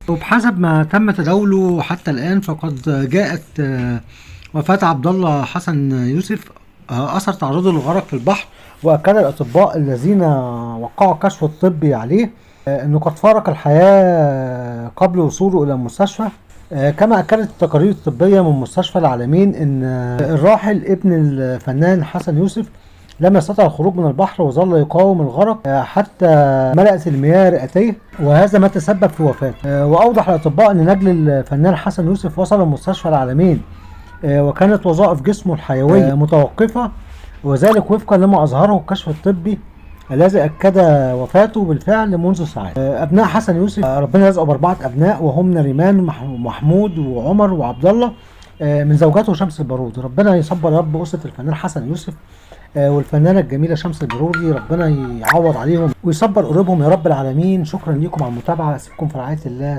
وبحسب ما تم تداوله حتى الآن فقد جاءت وفاة عبد الله حسن يوسف أثر تعرضه للغرق في البحر. وأكد الأطباء الذين وقعوا الكشف الطبي عليه أنه قد فارق الحياة قبل وصوله إلى المستشفى. كما أكدت التقارير الطبية من مستشفى العالمين أن الراحل ابن الفنان حسن يوسف لم يستطع الخروج من البحر وظل يقاوم الغرق حتى ملأت المياه رئتيه، وهذا ما تسبب في وفاته. وأوضح الأطباء أن نجل الفنان حسن يوسف وصل لمستشفى العالمين وكانت وظائف جسمه الحيوية متوقفة، وذلك وفقا لما أظهره الكشف الطبي الذي أكد وفاته بالفعل منذ ساعات. أبناء حسن يوسف ربنا رزقه ب4 أبناء، وهم نريمان ومحمود وعمر وعبد الله من زوجته شمس البارودي. ربنا يصبر يا رب أسرة الفنان حسن يوسف والفنانة الجميلة شمس البارودي، ربنا يعوض عليهم ويصبر قلوبهم يا رب العالمين. شكرا لكم على المتابعة، أسيبكم في رعاية الله.